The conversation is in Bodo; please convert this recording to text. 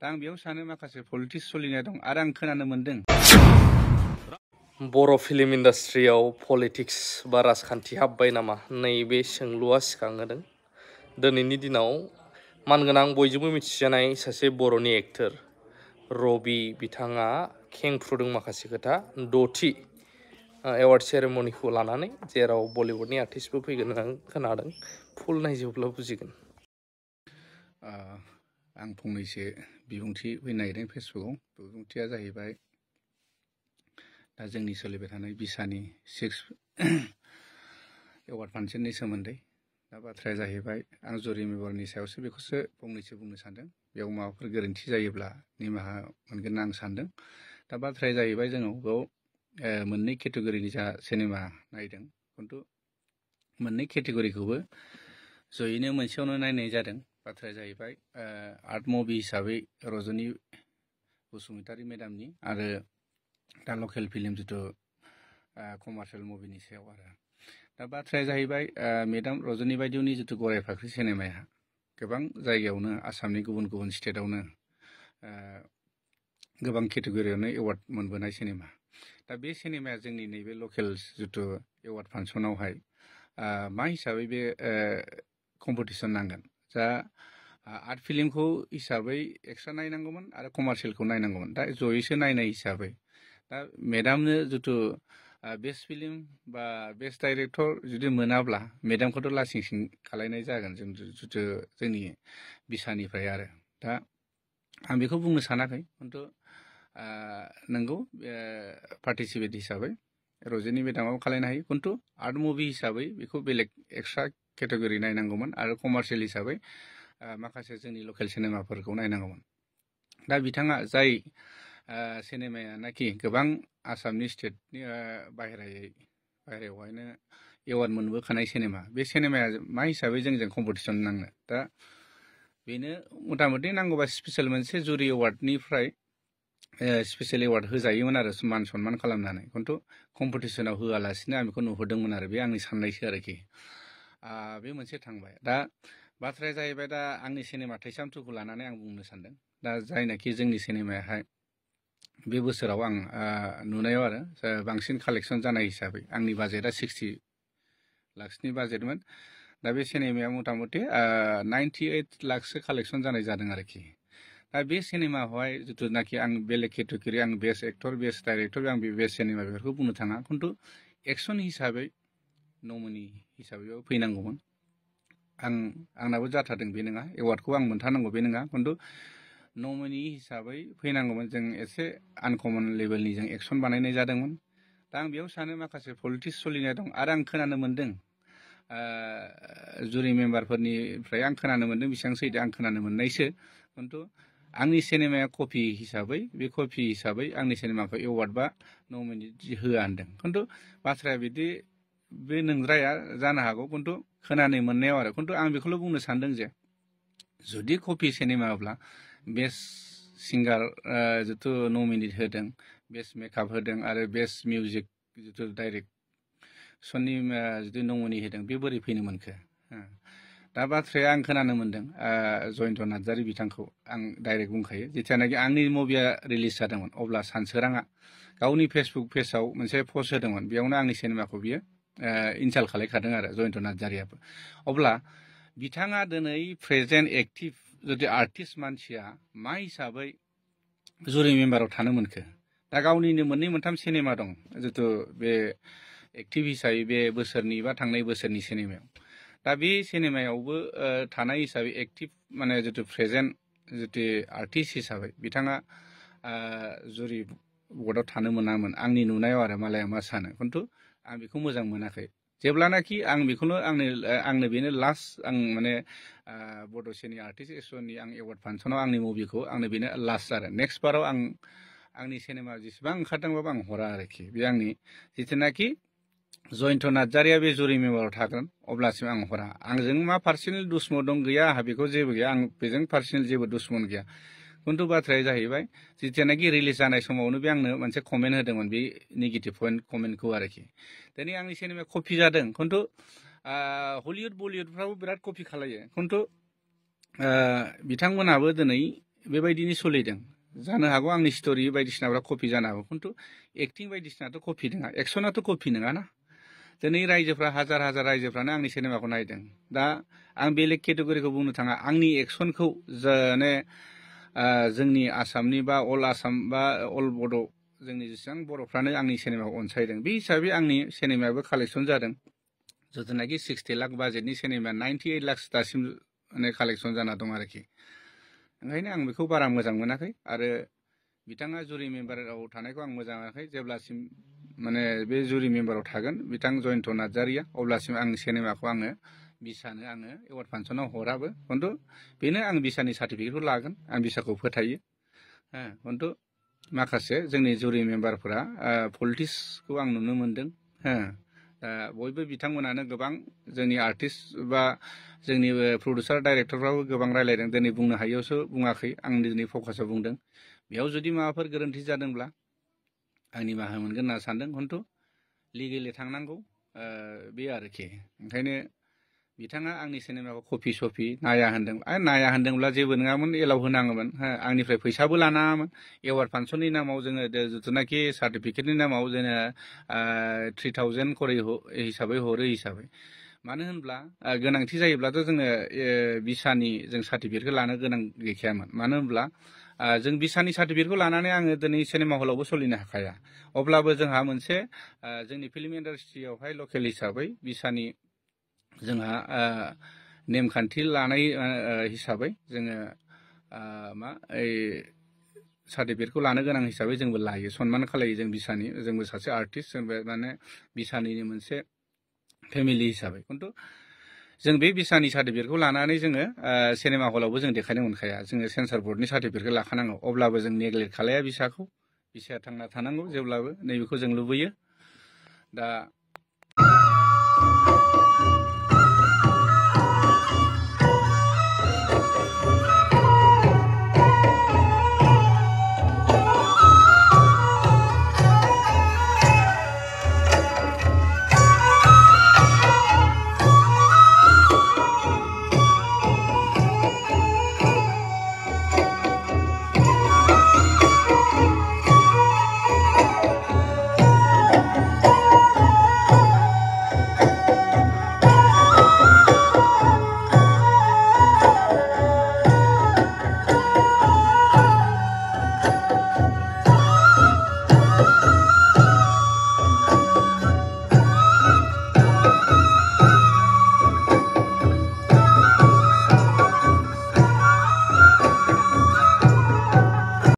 दा आं बेयाव सानो माखासे पलिटिक्स सोलिनाय दं आरो आं खोनानो मोनदों बर' फिल्म इन्डास्ट्रियाव पलिटिक्स बा राजखान्थि हाबबाय नामा नैबे सोंलुआ सिखांहोदों। दिनैनि दिनाव मानगोनां बयजोंबो मिथिजानाय सासे बर'नि एक्टर रबि बिथाङा खेंफ्रुदों माखासे खोथा द'थि एवार्ड सेरेमनिखौ लानानै, जेराव बलिउडनि आर्टिस्टबो फैगोन होनना खोनादों। फुल नायजोब्ला बुजिगोन। आं फंनैसो बिबुंथि होनो नागिरदों फेसबुकआव। बिबुंथिया जाहैबाय दा जोंनि सोलिबाय थानाय बिसानि 6 एवार्ड फांसननि सोमोन्दै। दा बाथ्राया जाहैबाय आं जुरि मेम्बारनि सायावसो बेखौसो फंनैसो बुंनो सानदों। बेयाव माबाफोर गोरोन्थि जायोब्ला निमाहा मोनगोन होनना आं सानदों। दा बाथ्राया जाहैबाय जोङो बेयाव मोननै केटेगरिनि जा सिनेमा नायदों, खिन्थु मोननै केटेगरिखौबो जयैनो मोनसेयावनो नायनाय जादों। बाथ्राया जाहैबाय आर्ट मुभि हिसाबै रजनी बसुमतारी मेडामनि आरो दा लकेल फिल्म जिथु कमार्शियेल मुभिनि सायाव आरो। दा बाथ्राया जाहैबाय मेडाम रजनी बायदिनि जिथु गराय फाख्रि सिनेमाया गोबां जायगायावनो आसामनि गुबुन गुबुन स्टेटआवनो गोबां केटेगरियावनो एवार्ड मोनबोनाय सिनेमा। दा बे सिनेमाया जोंनि नैबे लकेल जिथु एवार्ड फांसनावहाय मा हिसाबै बे कम्पिटिसन नांगोन। जा आर्ट फिल्मखौ हिसाबै एक्सट्रा नायनांगौमोन आरो कमार्शियेलखौ नायनांगौमोन। दा जयैसो नायनाय हिसाबै दा मेडामनो जिथु बेस्ट फिल्म बा बेस्ट डाइरेक्टर जुदि मोनाब्ला मेडामखौथ' लासिं सिं खालायनाय जागोन जों जिथु जोंनि बिसानिफ्राय आरो। दा आं बेखौ बुंनो सानाखै, खिन्थु नंगौ पार्टिसिपेट हिसाबै रजनी मेडामाबो खालायनो हायो, खिन्थु आर्ट मुभि हिसाबै बेखौ बेलेग एक्सट्रा केटेगरि नायनांगौमोन आरो कमार्शियेल हिसाबै माखासे जोंनि लकेल सिनेमाफोरखौ नायनांगौमोन। दा बिथाङा जाय सिनेमायानाखि गोबां आसामनि स्टेटनि बाहेरायावहायनो एवार्ड मोनबोखानाय सिनेमा, बे सिनेमाया मा हिसाबै जोंजों कम्पिटिसन नांनो। दा बेनो मथा मथि नांगौबा स्पेसियेल मोनसे जुरि एवार्डनिफ्राय स्पेसियेल एवार्ड होजायोमोन आरो मान सन्मान खालामनानै, खिन्थु कम्पिटिसनाव होआलासिनो आं बेखौ नुहुरदोंमोन आरो। बे आंनि साननायसो आरोखि। बे मोनसे थांबाय। दा बाथ्राया जाहैबाय दा आंनि सिनेमा थैसाम 2खौ लानानै आं बुंनो सानदों। दा जायनाखि जोंनि सिनेमायाहाय बे बोसोराव आं नुनायाव आरो बांसिन कालेक्सन जानाय हिसाबै आंनि बाजेटआ 60 लाखसनि बाजेटमोन। दा बे सिनेमाया मथा मथि 98 लाखसो कालेक्सन जानाय जादों आरोखि। दा बे सिनेमाखौहाय जिथुनाखि आं बेलेग केटेगरि, आं बेस्ट एक्टर बेस्ट डाइरेक्टर, आं बे बेस्ट सिनेमा बेफोरखौ बुंनो थाङा, खिन्थु एक्सन हिसाबै नमिनि हिसाबैबाबो फैनांगौमोन। आंनाबो जाथारदों बे नङा, एवार्डखौ आं मोनथारनांगौ बे नङा, खिन्थु नमिनि हिसाबै फैनांगौमोन। जों एसे आनकमन लेभेलनि जों एक्सन बानायनाय जादोंमोन। दा आं बेयाव सानो माखासे पलिटिक्स सोलिनाय दं आरो आं खोनानो मोनदों जुरि मेम्बारफोरनिफ्राय आं खोनानो मोनदों, बेसेबां सैथो आं खोनानो मोननायसो, खिन्थु आंनि सिनेमाया कपि हिसाबै बे कपि हिसाबै आंनि सिनेमाखौ एवार्ड बा नमिनि होआ होनदों। खिन्थु बाथ्राया बिदि बे नंद्राया जानो हागौ, खिन्थु खोनानो मोननायाव आरो। खिन्थु आं बेखौल' बुंनो सानदों जे जुदि कपि सिनेमाब्ला बेस्ट सिंगार जिथु नमिनेट होदों, बेस्ट मेकआप होदों आरो बेस्ट मिउजिक जिथु डाइरेक्सननि जिथु नमिनि होदों, बे बोरै फैनो मोनखो? दा बाथ्राया आं खोनानो मोनदों जयन्त नार्जारि बिथांखौ आं डाइरेक्ट बुंखायो। जेथियानाखि आंनि मुभिया रिलिज जादोंमोन अब्ला सानसोराङा गावनि फेसबुक पेजाव मोनसे पस्ट होदोंमोन। बेयावनो आंनि सिनेमाखौ बियो इनसाल्ट खालायखादों आरो जयन्त नार्जारियाबो। अब्ला बिथाङा दिनै प्रेजेन्ट एक्टिभ जुदि आर्टिस्ट मानसिया मा हिसाबै जुरि मेम्बाराव थानो मोनखो? दा गावनिनो मोननै मोनथाम सिनेमा दं जिथु बे एक्टिभ हिसाबै बे बोसोरनि बा थांनाय बोसोरनि सिनेमायाव। दा बे सिनेमायावबो थानाय हिसाबै एक्टिभ माने जिथु प्रेजेन्ट जिथु आर्टिस्ट हिसाबै बिथाङा जुरि बर्डआव थानो मोनामोन आंनि नुनायाव आरो। मालाया मा सानो, खिन्थु आं बेखौ मोजां मोनाखै। जेब्लानाखि आं बेखौनो आंनो बेनो लास्ट आं माने बड' सिनि आर्टिस्ट एस'सियेसननि आं एवार्ड फांसनाव आंनि मुभिखौ आंनो बेनो लास्ट आरो। नेक्स्ट बाराव आंनि सिनेमा जेसेबां ओंखारदोंबाबो आं हरा आरोखि। बे आंनि जिथुनाखि जयन्त नार्जारिया बे जुरि मेम्बाराव थागोन अब्लासिम आं हरा। आंजों मा पार्सनेल दुस्मन दं गैया, आंहा बेखौ जेबो गैया, आं बेजों पार्सनेल जेबो दुस्मन गैया। खिन्थु बाथ्राया जाहैबाय जिथियानाखि रिलिज जानाय समावनो बे आंनो मोनसे कमेन्ट होदोंमोन, बे नेगेटिभ कमेन्टखौ आरोखि। दिनै आंनि सिनेमाया कपि जादों, खिन्थु हलिउड बलिउडफ्राबो बिराद कपि खालायो, खिन्थु बिथांमोनहाबो दिनै बेबायदिनो सोलिदों जानो हागौ आंनि स्ट'रि बायदिसिनाफ्रा कपि जानो हागौ खिन्थु एक्टिं बायदिसिनाथ' कपि नङा एक्सनाथ' कपि नङाना दिनै रायजोफ्रा हाजार हाजार रायजोफ्रानो आंनि सिनेमाखौ नायदों दा आं बेलेग केटेगरिखौ बुंनो थाङा आंनि एक्सनखौ माने जोंनि आसामनि बा अल आसाम बा अल बड' जोंनि जेसेबां बर'फ्रानो आंनि सिनेमाखौ अनसायदों बे हिसाबै आंनि सिनेमायाबो कालेक्सन जादों जिथुनाखि 60 लाख बाजेटनि सिनेमा 98 लाख दासिम माने कालेक्सन जाना दं आरोखि ओंखायनो आं बेखौ बारा मोजां मोनाखै आरो बिथाङा जुरि मेम्बाराव थानायखौ आं मोजां मोनाखै जेब्लासिम माने बे जुरि मेम्बाराव थागोन बिथां जयन्त नार्जारिया अब्लासिम आं सिनेमाखौ आङो बिसानो आङो एवार्ड फांसनाव हराबो खिन्थु बेनो आं बिसानि सार्टिफिकेटखौ लागोन आं बिसाखौ फोथायो खिन्थु माखासे जोंनि जुरि मेम्बारफोरा पलिटिक्सखौ आं नुनो मोन्दों बयबो बिथांमोनानो गोबां जोंनि आर्टिस्ट बा जोंनि प्रडिउसार डाइरेक्टरफ्राबो गोबां रायलायदों दिनै बुंनो हायियावसो बुङाखै आं दिनै फकासाव बुंदों बेयाव जुदि माबाफोर गोरोन्थि जादोंब्ला आं निमाहा मोनगोन होनना सानदों खिन्थु लिगेलि थांनांगौ बे आरोखि ओंखायनो बिथाङा आंनि सिनेमाखौ कपि सपि नाया होन्दों नाया होन्दोंब्ला जेबो नङामोन एलाव होनाङोमोन आंनिफ्राय फैसाबो लानाङामोन एवार्ड फांसननि नामाव जोङो जिथुनाखि सार्टिफिकेटनि नामाव जोङो 3000 करि हिसाबै हरो हिसाबै मानो होनब्ला गोनांथि जायोब्लाथ' जोङो बिसानि जों सार्टिफिकेटखौ लानो गोनां गैखायामोन मानो होनब्ला जों बिसानि सार्टिफिकेटखौ लानानै आङो दिनै सिनेमा हलावबो सोलिनो हाखाया अब्लाबो जोंहा मोनसे जोंनि फिल्म इन्डास्ट्रियावहाय लकेल हिसाबै बिसानि जोंहा नेमखान्थि लानाय हिसाबै जोङो मा सार्टिफिकेटखौ लानो गोनां हिसाबै जोंबो लायो सनमान खालायो जों बिसानि जोंबो सासे आर्टिस्ट जोंबो माने बिसानिनो मोनसे फेमिलि हिसाबै खिन्थु जों बे बिसानि सार्टिफिकेटखौ लानानै जोङो सिनेमा हलावबो जों देखायनो मोनखाया जोङो सेन्सार बर्डनि सार्टिफिकेटखौ लाखानांगौ अब्लाबो जों नेग्लेक्ट खालाया बिसाखौ बिसाया थांना थानांगौ जेब्लाबो नैबेखौ जों लुबैयो दा